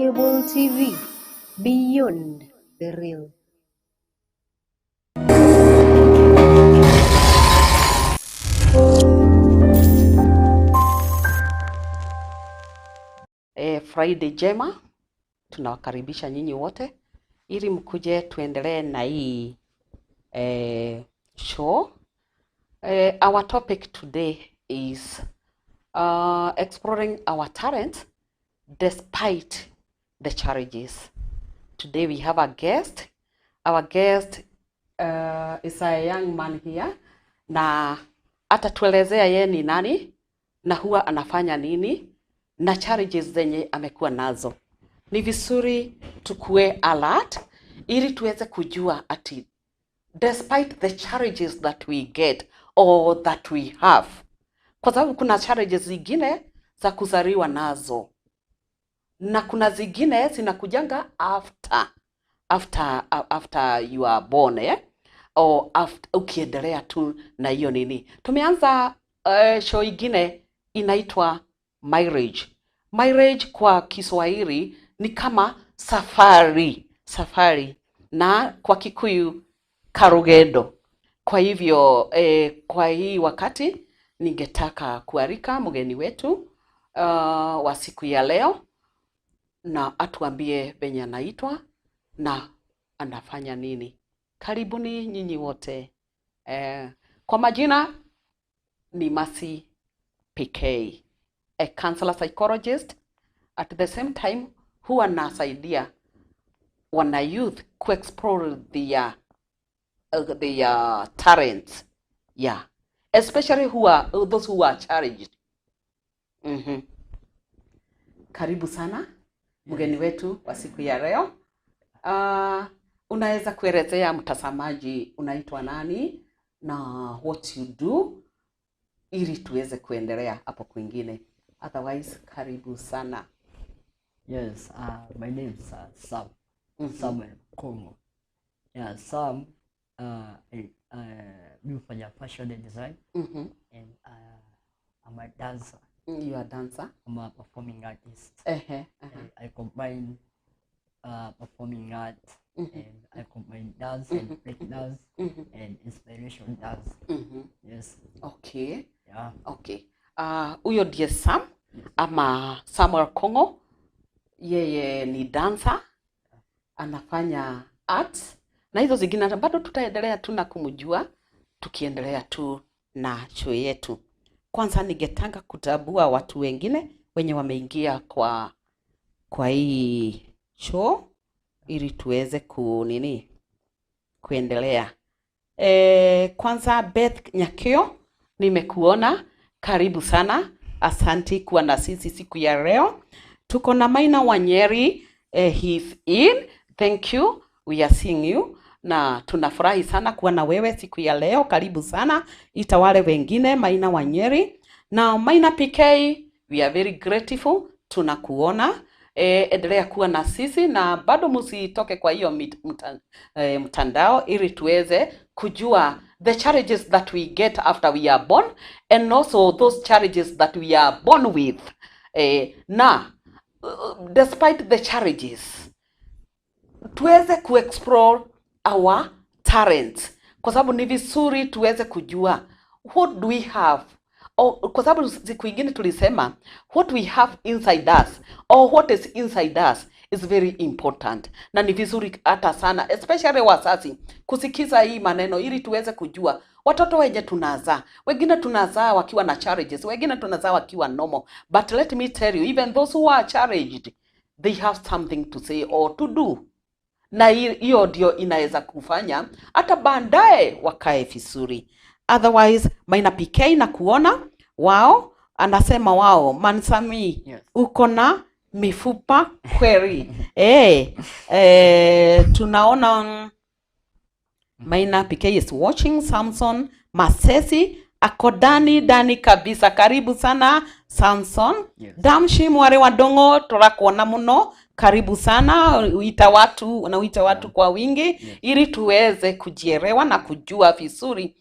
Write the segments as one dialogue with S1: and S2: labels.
S1: Cable TV, beyond the real.
S2: Friday njema, tunawakaribisha nyinyi wote ili mkuje tuendelee na hii show. Our topic today is exploring our talent despite the challenges. Today we have a guest. Our guest is a young man here na atatuelezea yeye ni nani na huwa anafanya nini na challenges zenye amekuwa nazo. Ni vizuri tukue alert ili tuweze kujua ati despite the challenges that we get or that we have, kwa sababu kuna challenges zingine za kuzaliwa nazo na kuna zingine zinakujanga after you are born, eh? Or after, ukiendelea tu na hiyo nini. Tumeanza show ingine inaitwa Marriage. Marriage kwa Kiswahili ni kama safari, safari, na kwa Kikuyu karugendo. Kwa hivyo kwa hii wakati ningetaka kualika mgeni wetu wa siku ya leo na atuambie venye anaitwa na anafanya nini. Karibuni nyinyi wote. Kwa majina ni Mercy PK, a counselor psychologist. At the same time huwa nasaidia wana youth ku explore their talents, yeah, especially who are those who are challenged. Karibu sana mgeni wetu wa siku ya leo. Unaweza kuelezea mtazamaji unaitwa nani na what you do ili tuweze kuendelea hapo kwingine. Otherwise, karibu sana.
S3: Yes, my name is Sam, Samuel Kongo. Yeah, Sam, mi hufanya fashion and design and I'm a dancer.
S2: You are a dancer.
S3: I'm a performing artist.
S2: Ehe, aha.
S3: I combine performing art and I combine dance and break dance and inspiration dance. Yes.
S2: Okay.
S3: Yeah.
S2: Okay. Huyo ndiye Sam ama Samuel Kongo. Yeye ni dancer, anafanya arts na hizo zingine bado tutaendelea tu na kumjua tukiendelea tu na show yetu. Kwanza ningetaka kutambua watu wengine wenye wameingia kwa hii show ili tuweze ku nini kuendelea. Kwanza Beth Nyakio, nimekuona, karibu sana. Asanti kuwa na sisi siku ya leo. Tuko na Maina Wanyeri, he's in. Thank you. We are seeing you. Na tunafurahi sana kuwa na wewe siku ya leo. Karibu sana. Ita wale wengine, Maina Wanyeri. Na Maina PK, we are very grateful. Tunakuona. Endelea kuwa na sisi na bado msitoke kwa hiyo mtandao ili tuweze kujua the challenges that we get after we are born and also those challenges that we are born with. Na despite the challenges tuweze kuexplore our talents, kwa sababu ni vizuri tuweze kujua what do we have. O, kwa sababu siku ingine tulisema what we have inside us or what is inside us is very important, na ni vizuri hata sana especially wazazi kusikiza hii maneno ili tuweze kujua watoto wenye tunazaa. Wengine tunazaa wakiwa na challenges, wengine tunazaa wakiwa normal, but let me tell you, even those who are challenged, they have something to say or to do, na hiyo ndio inaweza kufanya hata baadaye wakae vizuri. Otherwise, Maina PK na kuona wao anasema wao Mansami,
S3: Yes.
S2: uko na mifupa kweli. Tunaona Maina PK is watching. Samson Masesi ako dani dani kabisa, karibu sana Samson.
S3: Yes.
S2: Damshi Mware wa Dongo, turakuona muno, karibu sana. Uita watu na uita watu kwa wingi,
S3: Yes.
S2: ili tuweze kujielewa na kujua vizuri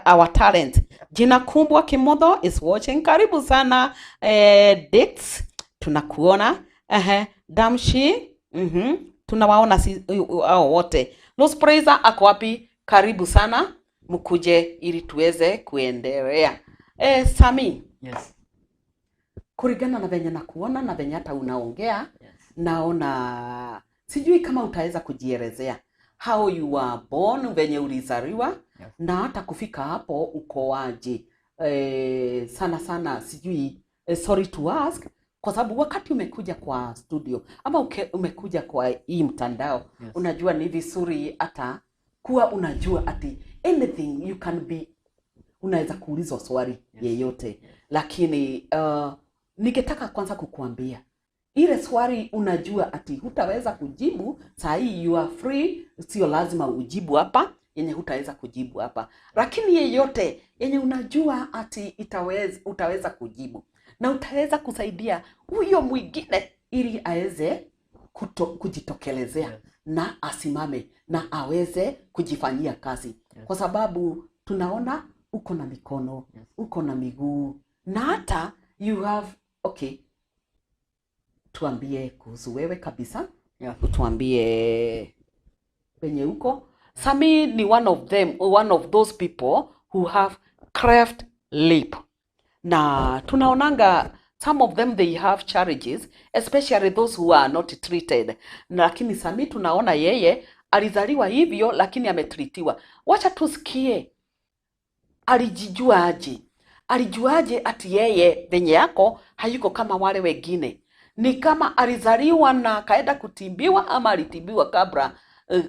S2: our talent. Jina Kumbwa Kimodho is watching, karibu sana. Dix, tunakuona. Ehe, Damshi. Tunawaona si hao wote. Rose Praiser ako wapi? Karibu sana, mkuje ili tuweze kuendelea. Sami,
S3: Yes.
S2: kulingana na venye nakuona na venye hata unaongea,
S3: Yes.
S2: naona sijui kama utaweza kujielezea how you were born, venye ulizaliwa
S3: Yes.
S2: na hata kufika hapo uko aje. Sana sana sijui, sorry to ask, kwa sababu wakati umekuja kwa studio ama umekuja kwa hii mtandao,
S3: Yes.
S2: unajua ni vizuri hata kuwa unajua ati anything you can be, unaweza kuulizwa swali yeyote. Lakini ningetaka kwanza kukuambia ile swali unajua ati hutaweza kujibu saa hii, you are free, sio lazima ujibu hapa yenye hutaweza kujibu hapa, lakini yeyote yenye unajua ati utaweza kujibu na utaweza kusaidia huyo mwingine ili aweze kujitokelezea na asimame na aweze kujifanyia kazi, kwa sababu tunaona uko na mikono, uko na miguu na hata you have, okay, tuambie kuhusu wewe kabisa. Utuambie penye uko. Sami ni one of them, one of those people who have cleft lip, na tunaonanga some of them, they have challenges, especially those who are not treated. Lakini Sami tunaona yeye alizaliwa hivyo, lakini ametreatiwa. Wacha tusikie alijijuaje, alijuaje ati yeye venye yako hayuko kama wale wengine? Ni kama alizaliwa na akaenda kutibiwa, ama alitibiwa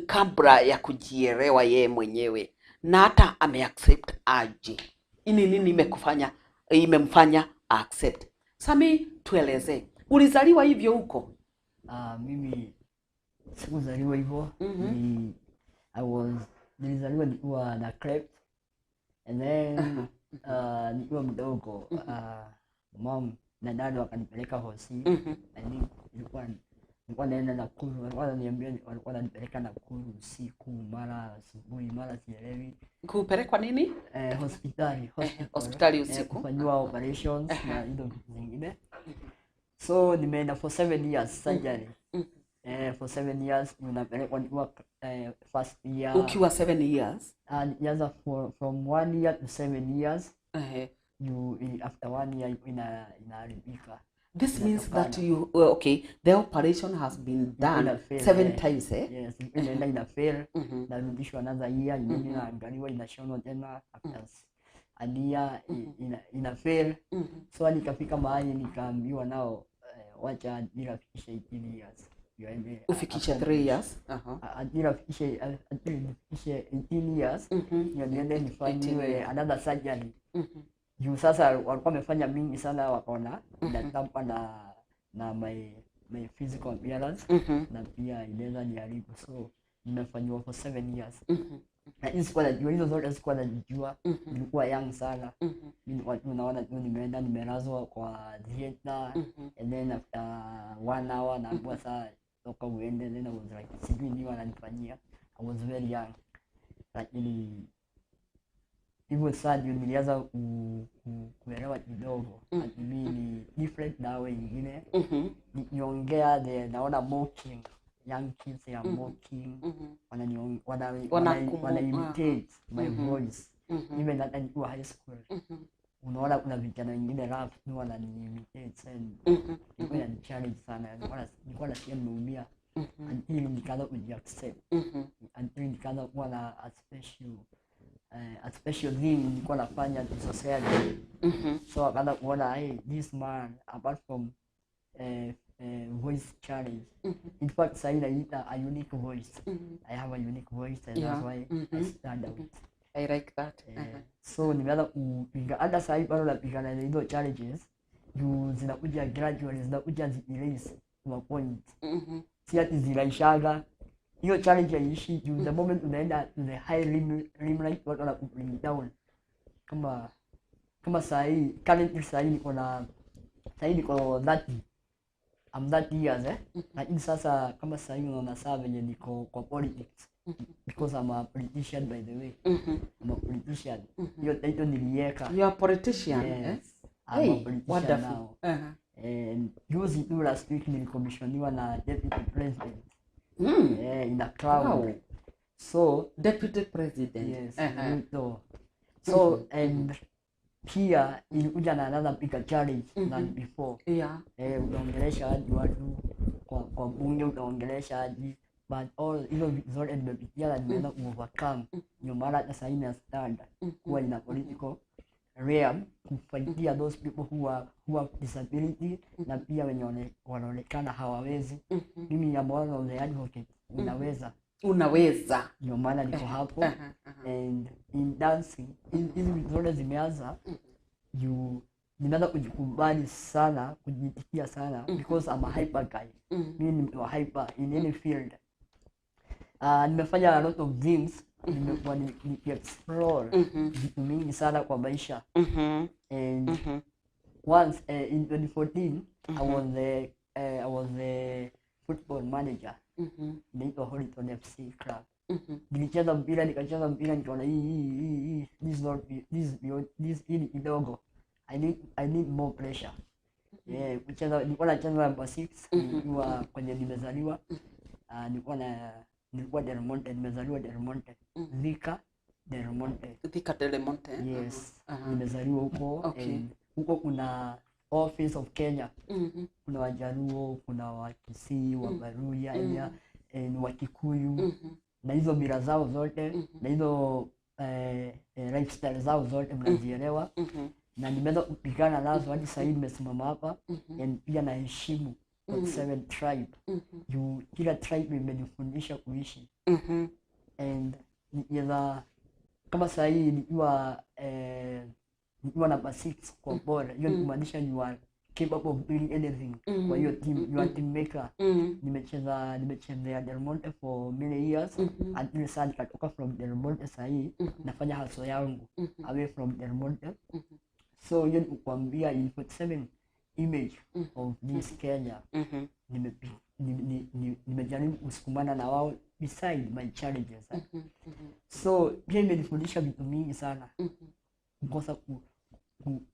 S2: kabla ya kujielewa yeye mwenyewe, na hata ameaccept aje? Ini nini imemfanya accept? Sami, tueleze, ulizaliwa hivyo huko?
S3: Mimi sikuzaliwa hivyo. Ni I was nilizaliwa nikiwa na cleft and then nikiwa mdogo, mom na dad wakanipeleka hosi. I think nilikuwa naenda Nakuru, walikuwa wananiambia walikuwa wananipeleka Nakuru usiku, mara asubuhi, mara sielewi.
S2: Kupelekwa nini?
S3: Hospitali, hospital.
S2: Hospitali usiku.
S3: Kufanyiwa operations na hizo vitu zingine. So nimeenda for 7 years surgery. For 7 years unapelekwa nikiwa first year.
S2: Ukiwa 7 years?
S3: Nilianza from 1 year to 7 years. You after one year inaharibika.
S2: This means that
S3: Inatokana.
S2: you okay, the operation has been done
S3: Ina fail,
S2: seven
S3: eh.
S2: times, eh?
S3: Yes, inaenda ina fail, narudishwa another year, ingine inaangaliwa, inashonwa tena after an year, ina fail. So nikafika mahali nikaambiwa nao, wacha until afikishe 18 years ndio aende
S2: Ufikishe
S3: accomplish.
S2: 3 years.
S3: Until nifikishe 18 years ndio niende
S2: 18
S3: nifanyiwe
S2: years.
S3: another surgery, juu sasa walikuwa wamefanya mingi sana, wakaona inatamper na my physical appearance na pia inaweza niharibu. So nimefanyiwa for 7 years, lakini sikuwa najua hizo zote, sikuwa najijua, nilikuwa young sana. Mi nilikuwa tu naona tu nimeenda nimelazwa kwa theater and then after one hour naambiwa saa toka uende. Then I was like, sijui nini wananifanyia. I was very young, lakini hivyo sasa ndio nilianza kuelewa kidogo ati mi ni different na hao wengine. Nikiongea naona mocking, young kids, they are mocking, wana imitate my voice. Even hata nikiwa high school, unaona kuna vijana wengine rap tu wanani imitate and ilikuwa inani challenge sana. Nilikuwa nasikia nimeumia until nikaanza kujiaccept, until nikaanza kuwa na a special thing nilikuwa nafanya to society. So akaanza kuona, hey, this man, apart from voice challenge, in fact sahii naita a unique voice. I have a unique voice and that's why I stand out.
S2: I like that.
S3: So nimeanza kupiga, hata sahii bado napigana na hizo challenges juu zinakuja gradually, zinakuja zikiraise to a point. Si ati zinaishaga, hiyo challenge haiishi, juu the moment unaenda to the high limelight, watu wana bring down. Kama sahii, currently sahii niko na, sahii niko 30, I'm 30 years, eh, lakini sasa kama sahii unaona saa venye niko kwa politics, because I'm a politician, by the way. I'm a politician, hiyo title niliweka.
S2: You are a politician, eh?
S3: Yes, I'm a
S2: Hey,
S3: politician
S2: wonderful.
S3: now. And juzi tu last week nilicommissioniwa na deputy president in a crowd.
S2: Wow.
S3: So
S2: Deputy president.
S3: Yes, Ruto. So and pia ilikuja na another bigger challenge than before. Utaongelesha hadi watu kwa bunge, utaongelesha hadi, but all hizo vitu zote nimepitia na nimeweza kuovercome. Ndio maana hata sahii na stand kuwa ina political realm kufightia those people who have disability na pia wenye wanaonekana hawawezi. Mimi am one of the advocate, unaweza.
S2: Unaweza.
S3: Ndio maana niko hapo. And in dancing, hizi vitu zote zimeanza juu nimeanza kujikubali sana, kujitikia sana because I'm a hyper guy. Mimi ni mtu wa hyper in any field. Nimefanya a lot of things, nimekuwa nikiexplore vitu mingi sana kwa maisha. And once in 2014 I was the football manager. Inaitwa Holiton FC Club. Nilicheza mpira, nikacheza mpira, nikaona hii this is not this is beyond this, hii ni kidogo. I need more pressure. Yeah, kucheza nilikuwa nacheza number 6 nikiwa kwenye nimezaliwa. Nilikuwa Del Monte, nimezaliwa Del Monte. Thika Del Monte.
S2: Thika Del Monte.
S3: Yes. Nimezaliwa huko and huko kuna Office of Kenya. Kuna Wajaluo, kuna Wakisii, Wabaluhya, and Wakikuyu na hizo mila zao zote na hizo lifestyle zao zote mnazielewa na nimeweza kupigana nazo hadi sasa hivi nimesimama hapa and pia naheshimu 47 tribe juu kila tribe imenifundisha kuishi and nikiweza kama sasa hii nikiwa namba 6 kwa bora, hiyo ni kumaanisha you are capable of doing anything kwa hiyo team, you are team maker. Nimechezea Del Monte for many years until sasa nikatoka from Del Monte. Sasa hii nafanya hustle yangu away from Del Monte. So hiyo ni kukwambia in 47 image of this Kenya nimejaribu kusukumana na wao beside my challenges, eh. So pia imenifundisha vitu mingi sana kukosa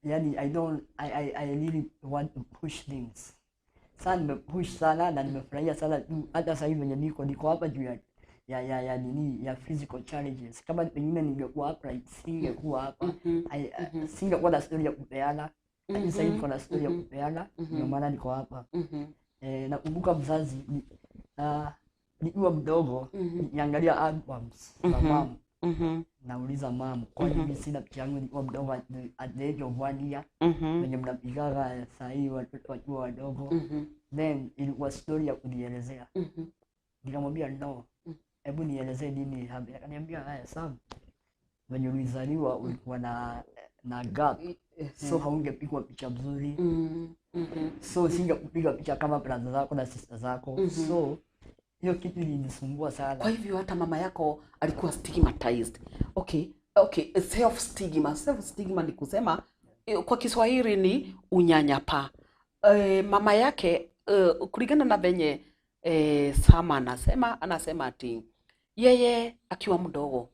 S3: yani I don't I really want to push things sana. Nimepush sana na nimefurahia sana tu hata sasa hivi venye niko hapa juu ya nini, ya physical challenges. Kama pengine ningekuwa upright, singekuwa hapa. Singekuwa na story ya kupeana, lakini sasa hivi niko na story ya kupeana, ndio maana niko hapa. Nakumbuka mzazi nikiwa mdogo nikiangalia albums za mum, nauliza mum, kwa nini sina picha yangu nikiwa mdogo at the age of 1 year, venye mnapigaga sahii watoto wakiwa wadogo? Then ilikuwa story ya kunielezea. Nikamwambia, "No, hebu nielezee nini hapa." Akaniambia, "Haya Sam, venye ulizaliwa ulikuwa na gap, so haungepigwa picha mzuri, so singekupiga picha kama brother zako na sister zako." So hiyo kitu ilinisumbua sana.
S2: Kwa hivyo hata mama yako alikuwa stigmatized. Okay, self stigma. Self stigma ni kusema kwa Kiswahili ni unyanyapaa. Mama yake kulingana na venye Sama anasema ati yeye akiwa mdogo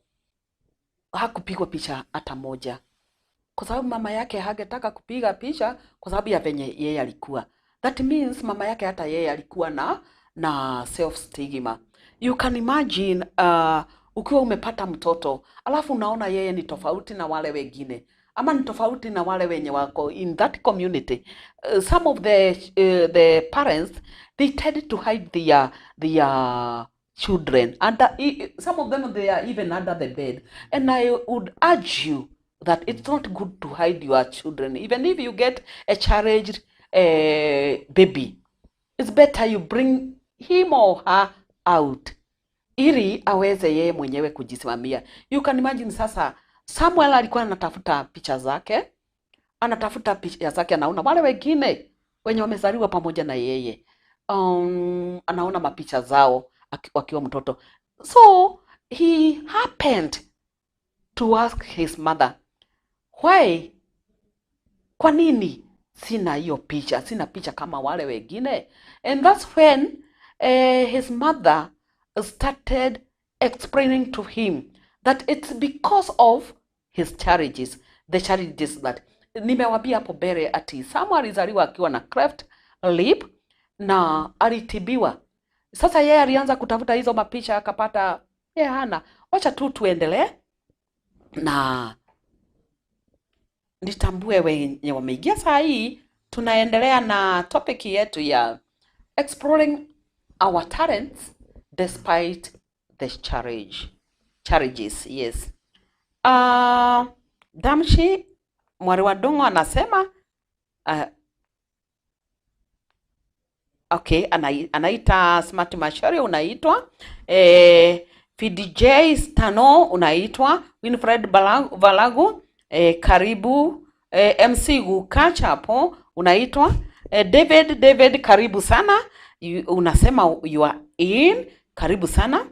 S2: hakupigwa picha hata moja kwa sababu mama yake hangetaka kupiga picha kwa sababu ya venye yeye alikuwa. That means mama yake hata yeye alikuwa na self stigma. You can imagine ukiwa umepata mtoto alafu unaona yeye ni tofauti na wale wengine ama ni tofauti na wale wenye wako in that community. Some of the parents, they tend to hide their children under, some of them, they are even under the bed, and I would urge you that it's not good to hide your children. Even if you get a challenged baby, it's better you bring him or her out ili aweze yeye mwenyewe kujisimamia. You can imagine sasa Samuel alikuwa anatafuta picha zake, anatafuta picha zake, anaona wale wengine wenye wamezaliwa pamoja na yeye, anaona mapicha zao wakiwa mtoto. So he happened to ask his mother, "Why, kwa nini sina hiyo picha, sina picha kama wale wengine?" And that's when his mother started explaining to him that it's because of his challenges, the challenges that nimewambia hapo mbele, ati Samuel alizaliwa akiwa na cleft lip na alitibiwa. Sasa yeye alianza kutafuta hizo mapicha akapata yeye hana. Wacha tu tuendelee na nitambue wenye wameingia saa hii. Tunaendelea na topic yetu ya exploring our talents despite the challenges. Yes. Damshi Mwari wa Ndung'u anasema okay, anaita Smart Macharia unaitwa, VDJ Stano unaitwa, Winfred Valagu, karibu, MC Gukachapo unaitwa, David karibu sana. Unasema you are in, karibu sana.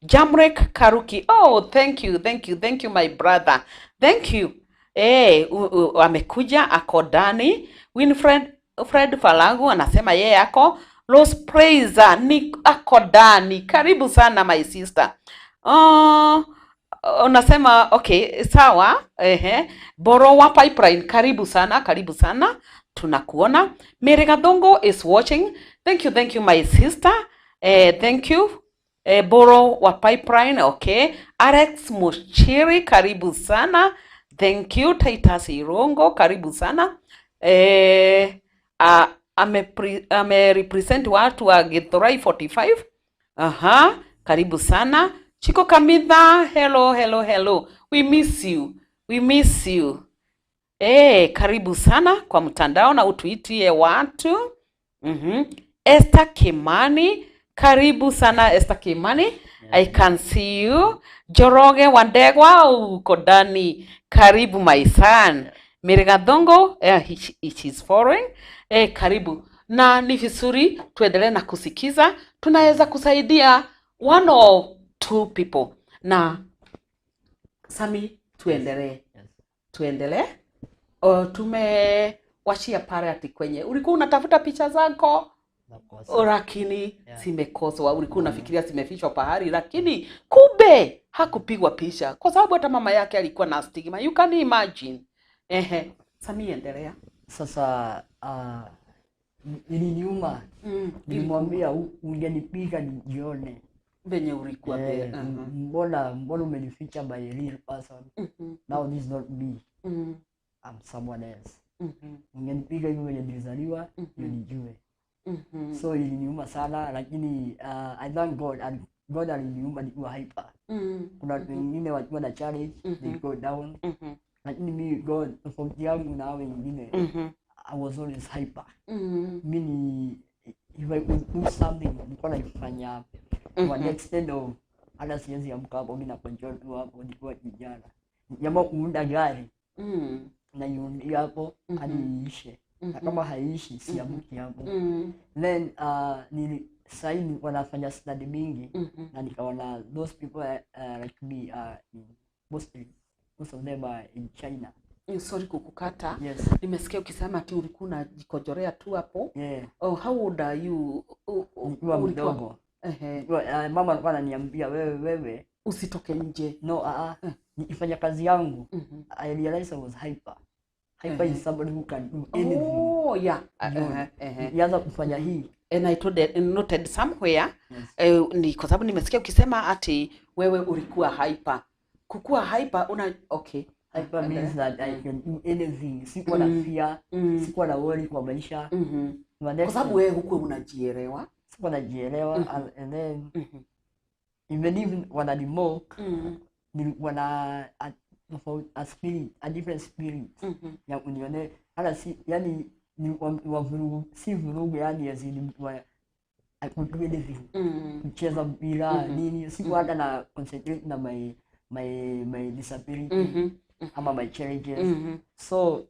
S2: Jamrek Karuki, oh thank you, thank you, thank you my brother, thank you. Amekuja ako ndani. Winfred Fred Falangu anasema yeye ako. Los Praiser ni ako ndani, karibu sana my sister. Unasema okay, sawa. Ehe. Borowa Pipeline, karibu sana, karibu sana, tunakuona. Mary Gathongo is watching. Thank you, thank you my sister. Thank you. Boro wa Pipeline, okay. Alex Muchiri, karibu sana. Thank you. Titus Irongo, karibu sana. Ame represent watu wa Githurai 45. Aha, karibu sana. Chiko Kamitha, hello, hello, hello. We miss you. We miss you. Karibu sana kwa mtandao na utuitie watu. Esther Kimani, karibu sana Esther Kimani. I can see you. Joroge Wandegwa, uko ndani. Karibu my son. Mary Gathongo, he is following. Karibu. Na ni vizuri tuendelee na kusikiza. Tunaweza kusaidia one or two people. Na Sami, tuendelee.
S3: Yes.
S2: Tuendelee. Tumewashia pale ati kwenye ulikuwa unatafuta picha zako
S3: Nakosa.
S2: lakini
S3: Yeah.
S2: zimekoswa. Ulikuwa unafikiria zimefichwa pahali, lakini kumbe hakupigwa picha kwa sababu hata mama yake alikuwa na stigma. You can imagine. Ehe, Sami, endelea.
S3: Sasa iliniuma. Nilimwambia ungenipiga nijione
S2: Venye ulikuwa
S3: mbona umenificha by real person? Now this is not me. I'm someone else. Ungenipiga hivyo venye nilizaliwa ndio nijue. So iliniuma sana, lakini I thank God, and God aliniumba nikiwa hyper. Kuna watu wengine wakiwa na challenge they go down, lakini mi God, tofauti yangu na hao wengine, I was always hyper. Mi ni if I could do something nilikuwa naifanya to an extent of hata siwezi amka hapo, mi nacontrol tu hapo nikiwa kijana. Nikiamua kuunda gari naiundia hapo hadi iishe, na kama haiishi siamki hapo. Then sahii nilikuwa nafanya study mingi na nikaona those people like me are in, mostly most of them are in China.
S2: Sorry kukukata.
S3: Yes.
S2: Nimesikia ukisema ati ulikuwa unajikojorea tu hapo.
S3: Yeah.
S2: Oh, how old are you?
S3: Nikiwa mdogo.
S2: Ehe.
S3: Nikiwa, mama alikuwa ananiambia wewe wewe
S2: usitoke nje.
S3: No, nikifanya kazi yangu I realized I was hyper. Hyper is somebody who can do anything.
S2: Oh, yeah.
S3: Nianza kufanya hii.
S2: And I noted somewhere.
S3: Yes.
S2: Ni kwa sababu nimesikia ukisema ati wewe ulikuwa hyper. Kukua hyper una okay.
S3: Hyper means that I can do anything. Sikuwa na fear, sikuwa na worry kwa maisha.
S2: Kwa sababu wewe hukuwa unajielewa.
S3: Sikuwa najielewa, and then even if wananimock, nilikuwa na a spirit, a different spirit ya kunione hata si, yani nilikuwa mtu wa vurugu, si vurugu yani as in mtu wa I could do anything. Kucheza mpira nini, sikuwa hata na concentrate na my disability ama my challenges. So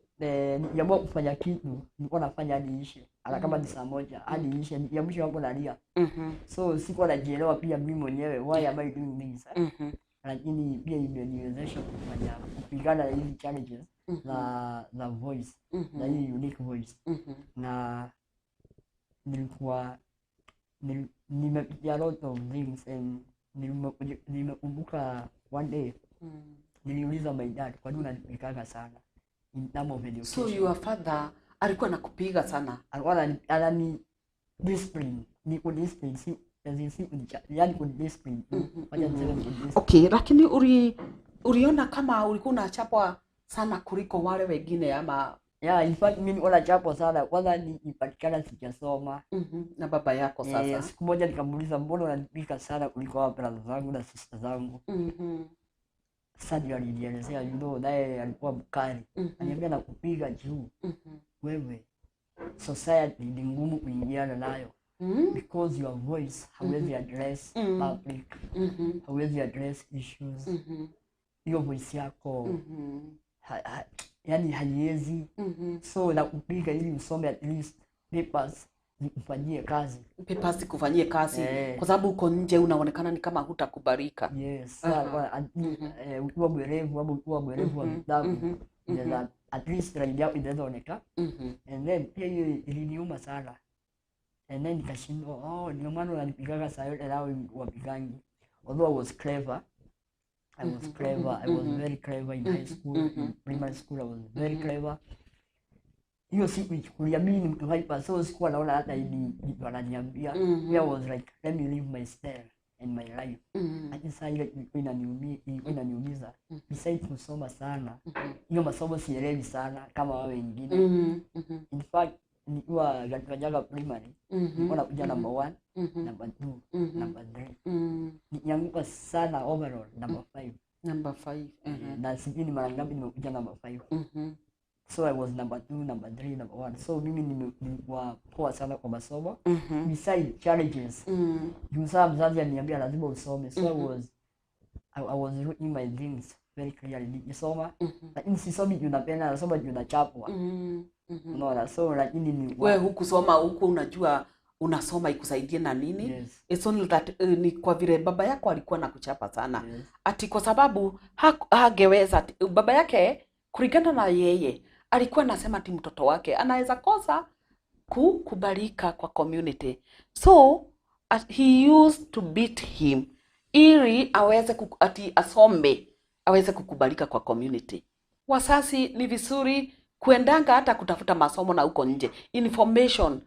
S3: nikiamua kufanya kitu nilikuwa nafanya hadi iishe, hata kama ni saa moja hadi iishe, ya mwisho hapo nalia. So sikuwa najielewa pia mimi mwenyewe, why am I doing this? Lakini pia imeniwezesha kufanya kupigana na hizi challenges za voice, na hii unique voice. Na nilikuwa nimepitia a lot of things, and nimekumbuka one day niliuliza my dad, kwa nini unanipikaga sana in terms of education?
S2: So your father Alikuwa anakupiga sana.
S3: Alikuwa anani discipline, ni ku discipline, si si yani ku discipline. Wacha niseme ni ku discipline.
S2: Okay, lakini uliona kama ulikuwa unachapwa sana kuliko wale wengine ama?
S3: Yeah, in fact mimi nilikuwa nachapwa sana. Kwanza nilipatikana sijasoma.
S2: Na baba yako sasa.
S3: Siku moja nikamuuliza, mbona unanipika sana kuliko wa brother zangu na sister zangu? Sasa ndio alinielezea, you know, naye alikuwa mkali. Aliniambia nakupiga juu. Wewe society ni ngumu kuingiana nayo. Because your voice hawezi address public, hawezi address issues. Hiyo voice yako yani haiwezi. So nakupiga ili usome at least papers zikufanyie kazi.
S2: Papers zikufanyie kazi. Kwa sababu uko nje unaonekana ni kama hutakubalika.
S3: Yes. Ukiwa mwerevu ama ukiwa mwerevu wa vitabu, at least line yako inaweza onekana. And then pia hiyo iliniuma sana. And then nikashindwa, oh, ndio maana unanipigaga saa yote nao wapigangi. Although I was clever. I was clever. I was very clever in high school, in primary school I was very clever. Hiyo sikuichukulia, mimi ni mtu hyper, so sikuwa naona hata hivi vitu wananiambia. I was like, let me live my style and my life. Lakini saa ile ilikuwa inaniumiza. Besides kusoma sana, hiyo masomo sielewi sana kama wao wengine. In fact, nikiwa Gatuanyaga primary, nilikuwa nakuja number 1, number 2, number 3. Nikianguka sana overall number 5.
S2: Number 5.
S3: Na sijui ni mara ngapi nimekuja number 5. So I was number 2, number 3, number 1. So mimi nilikuwa poa sana kwa masomo. Beside challenges. Juu saa mzazi aliniambia lazima usome. So I was writing my things very clearly. Nikisoma, lakini sisomi juu napenda, nasoma juu nachapwa. Unaona, so lakini ni
S2: wewe hukusoma huku unajua unasoma ikusaidie na nini?
S3: Yes.
S2: It's only that ni kwa vile baba yako alikuwa anakuchapa sana.
S3: Yes.
S2: Ati kwa sababu hangeweza, baba yake kulingana na yeye alikuwa anasema ati mtoto wake anaweza kosa kukubalika kwa community. So he used to beat him ili aweze ati asome aweze kukubalika kwa community. Wasasi ni vizuri kuendanga hata kutafuta masomo na huko nje information.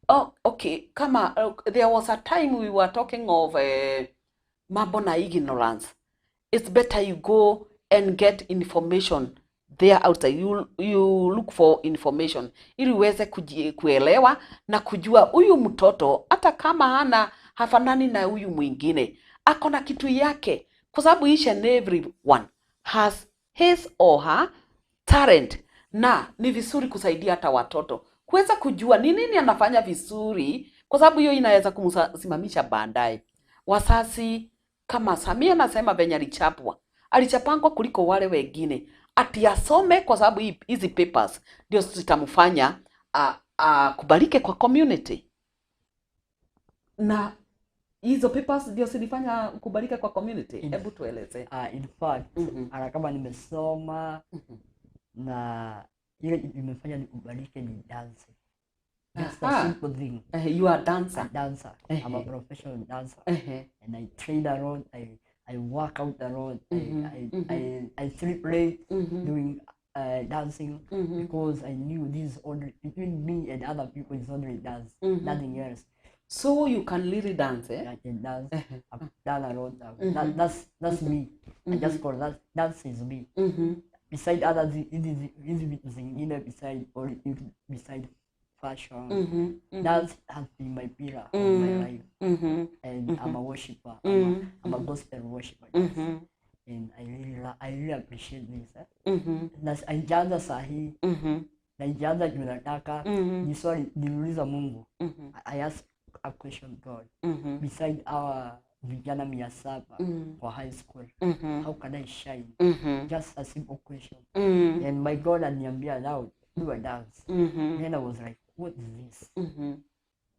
S2: Oh, okay, kama there was a time we were talking of mambo na ignorance. It's better you go and get information there outside. You look for information ili uweze kuelewa na kujua huyu mtoto hata kama hana hafanani na huyu mwingine, ako na kitu yake, kwa sababu each and every one has his or her talent. Na ni vizuri kusaidia hata watoto kuweza kujua ni nini anafanya vizuri, kwa sababu hiyo inaweza kumsimamisha baadaye. Wasasi kama Samia anasema venye alichapwa, alichapangwa kuliko wale wengine, ati asome kwa sababu hizi papers ndio zitamfanya kubalike kwa community. Na hizo papers ndio zilifanya kubalika kwa community. Hebu tueleze.
S3: In fact, kama nimesoma na ile imefanya nikubalike ni dance. Just a simple thing.
S2: You are a dancer.
S3: A dancer. I'm a professional dancer. And I train a lot. I work out a lot. I sleep late doing dancing because I knew this is only between me and other people is only dance, nothing else.
S2: So you can really dance, eh?
S3: I can dance. I've done a lot. That's me. I just call that dance is me. Beside other hizi vitu zingine, beside politics, beside fashion, dance has been my pillar of my life. And I'm a worshipper. I'm a gospel worshipper. And I really appreciate this. Na haijaanza sahi. Na haijaanza juu nataka. Ni swali niliuliza Mungu. I asked a question God. Beside our vijana 700 kwa high school, how can I shine? Just a simple question. And my God aliniambia now do a dance. Then I was like, what is this?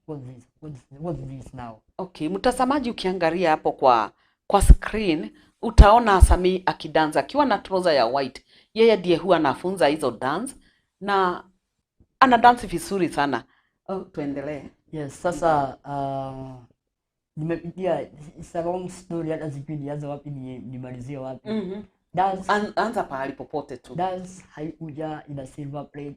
S3: What is this? What is this now?
S2: Okay, mtazamaji ukiangalia hapo kwa screen utaona Sammy akidansa akiwa na trouser ya white. Yeye ndiye huwa anafunza hizo dance na ana dance vizuri sana. Oh, tuendelee.
S3: Yes, sasa nimepitia, it's a long story, hata sijui nianze wapi nimalizie wapi. Dance,
S2: anza pahali popote tu.
S3: Dance haikuja in a silver plate.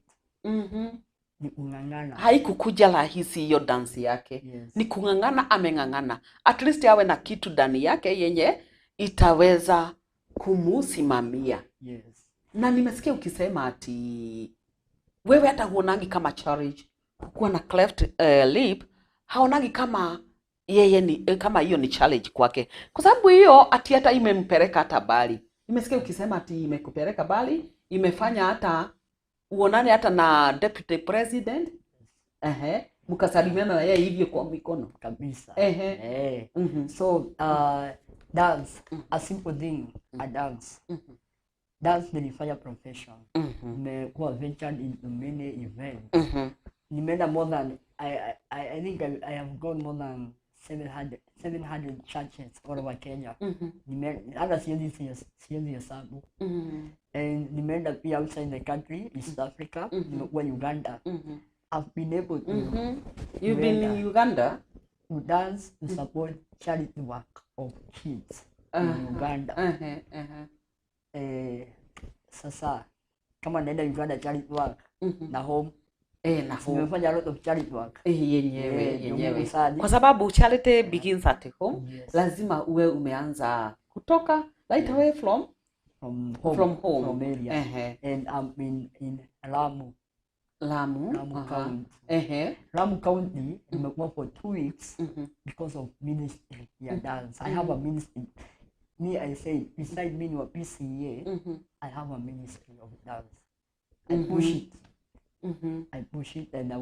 S3: Ni kung'ang'ana.
S2: Haikukuja rahisi hiyo dance yake.
S3: Yes.
S2: Ni kung'ang'ana, ameng'ang'ana. At least awe na kitu ndani yake yenye itaweza kumusimamia.
S3: Yes.
S2: Na nimesikia ukisema ati wewe hata huonangi kama challenge kukuwa na cleft lip, haonangi kama yeye ni kama hiyo ni challenge kwake, kwa sababu hiyo ati hata imempeleka hata bali. Nimesikia ukisema ati imekupeleka bali, imefanya hata uonane hata na deputy president, ehe, mkasalimiana na yeye hivyo kwa mikono
S3: Kabisa.
S2: Ehe.
S3: Eh.
S2: Mhm.
S3: So dance, a simple thing, a dance. Dance nilifanya profession. Nimekuwa ventured into many events. Nimeenda more than I think I have gone more than 700 churches all over Kenya. Hata siwezi hesabu. And nimeenda pia outside the country, East Africa, nimekuwa Uganda. I've been able to
S2: You've been in Uganda?
S3: To dance to support charity work of kids in Uganda. Sasa kama naenda Uganda charity work na home,
S2: Na home.
S3: Nimefanya a lot of charity work.
S2: Yenyewe, yenyewe.
S3: Ndio sana.
S2: Kwa sababu charity begins at home.
S3: Yes.
S2: Lazima uwe umeanza kutoka right away from
S3: From home,
S2: from home.
S3: From area. And I'm in Lamu.
S2: Lamu.
S3: Lamu County. Lamu County nimekuwa for 2 weeks because of ministry ya dance. I have a ministry. Me, I say, beside me wa PCA, I have a ministry of dance. I push it. I push it and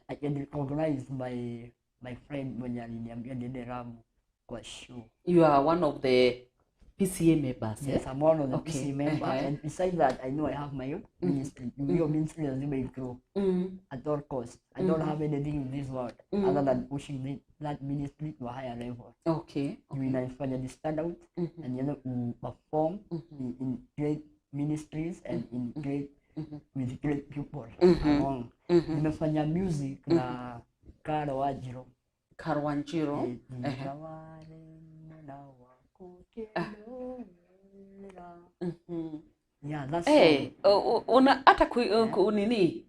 S3: I can recognize my friend mwenye aliniambia niende Lamu kwa show.
S2: You are one of the PCA members.
S3: Yes, I'm one of the
S2: Okay.
S3: PCA members. And besides that, I know I have my own ministry. Your ministry lazima grow at all costs. I don't have anything in this world other than pushing that ministry to a higher level. You inafanya ni stand out and you know to perform in great ministries and in great with great people along. Nimefanya music na Karo Wanjiru.
S2: Karo Wanjiru.
S3: Yeah, that's
S2: Hey, una hata nini?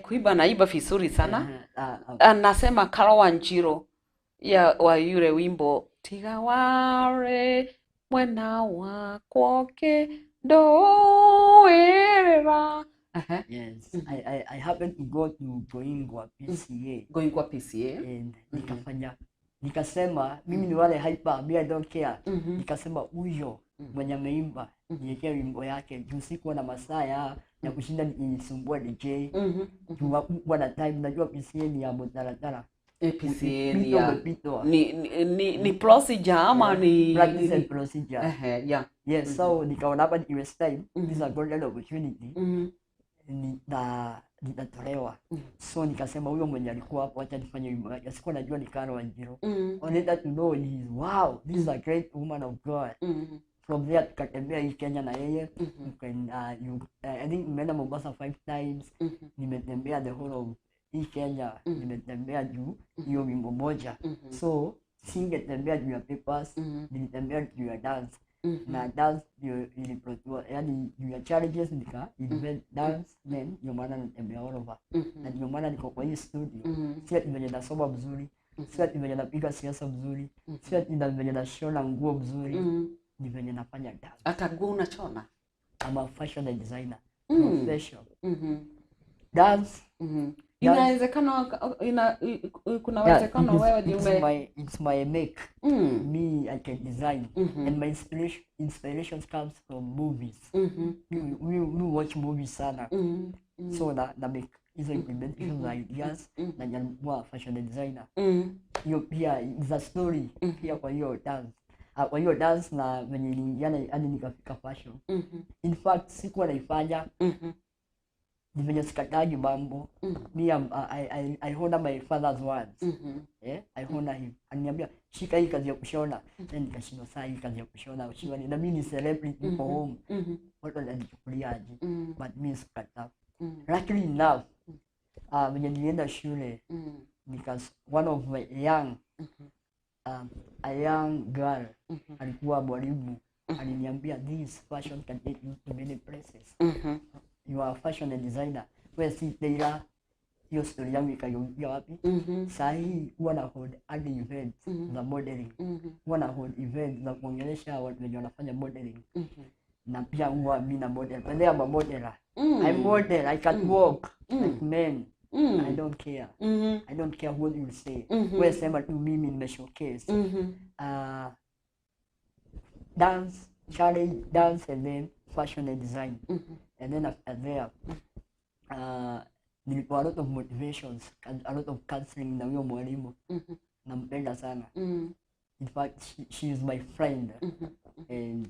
S2: Kuiba naiba vizuri sana. Anasema Karo Wanjiru ya wa yule wimbo tiga ware mwena wakwoke ndoerera.
S3: Yes, I happened to go to Goingwa PCA.
S2: Goingwa PCA.
S3: And nikafanya, nikasema mimi ni wale hyper, me I don't care. Nikasema huyo mwenye ameimba niwekee wimbo yake juu sikuwa na masaa ya kushinda nisumbua DJ. Juu hakukuwa na time, najua PCA ni ya mtaratara.
S2: PCA ni ya
S3: Umepitwa.
S2: Ni procedure ama ni
S3: practice and procedure.
S2: Yeah.
S3: Yes, so nikaona hapa ni waste time. This is a golden opportunity. Nitatolewa. So nikasema huyo mwenye alikuwa hapo acha nifanye wimbo yake. Sikuwa najua ni Karo Wanjiru. Only that to know is wow, this is a great woman of God. From there tukatembea hii Kenya na yeye. I think nimeenda Mombasa 5 times. Nimetembea the whole of hii Kenya. Nimetembea juu hiyo wimbo moja. So singetembea juu ya papers, nilitembea juu ya dance. Na dance ndio iliprotua, yani juu ya challenges nika invent dance, then ndio maana natembea all over. Na ndio maana niko kwa hii studio. Si ati venye nasoma mzuri, si ati venye napiga siasa mzuri, si ati venye nashona nguo mzuri, ni venye nafanya dance.
S2: Hata nguo unashona?
S3: I'm a fashion designer. Profession. Dance.
S2: Inawezekana, kuna uwezekano wewe ni ume
S3: It's my make. Me, I can design. And my inspirations comes from movies. We watch movies sana. So na make hizo implementation ideas na nilikuwa fashion designer. Hiyo pia is a story pia kwa hiyo dance. Kwa hiyo dance na venye niliingiana hadi nikafika fashion. In fact sikuwa naifanya. Ni venye sikatagi mambo. Me, I honor my father's words. I honor him. Aliniambia shika hii kazi ya kushona. Then nikashindwa saa hii kazi ya kushona. Shika ni, na mimi ni celebrity niko home. Watu wananichukulia aje? But mimi sikataa. Luckily enough, venye nilienda shule, because one of my young, a young girl alikuwa mwalimu, aliniambia this fashion can take you to many places. You are a fashion designer. We si tailor. Hiyo story yangu ikageukia wapi? Saa hii huwa na hold hadi events za modeling. Huwa na hold events za kuongelesha watu wenye wanafanya modeling. Na pia huwa mi na model. But I'm a modeler. I model, I can walk like men. I don't care. I don't care what you say. Wewe sema tu mimi nime showcase. Dance, challenge, dance and then fashion and design. And then after there, nilikuwa a lot of motivations, and a lot of counseling na huyo mwalimu. Nampenda sana. In fact, she is my friend. And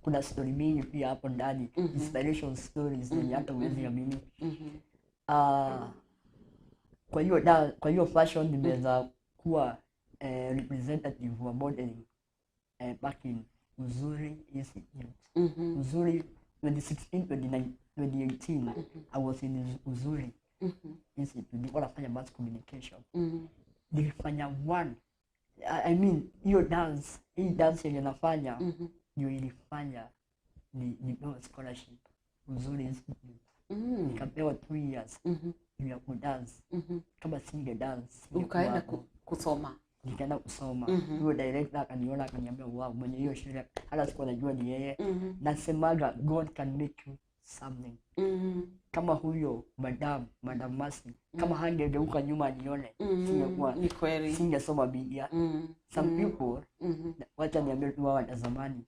S3: kuna story mingi pia hapo ndani, inspiration stories zenye hata huwezi amini. Kwa hiyo fashion nimeweza kuwa representative wa modeling back in Uzuri Institute. Uzuri 2016, 29, 2018 I was in Uzuri Institute. Nilikuwa nafanya mass communication. Nilifanya one I mean hiyo dance, hii dance yenye nafanya ndio ilifanya nipewe scholarship Uzuri Institute. Nikapewa 2 years juu ya kudance. Kama singe dance singekuwa
S2: Ukaenda
S3: hapo.
S2: Kusoma.
S3: Nikaenda kusoma. Huyo director akaniona, akaniambia, "Wow," mwenye hiyo shule, hata sikuwa najua ni yeye. Nasemaga God can make you something. Kama huyo madam Mercy, kama hangegeuka nyuma anione, singekuwa
S2: Ni kweli.
S3: singesoma media. Some people, wacha niambie tu hawa watazamani,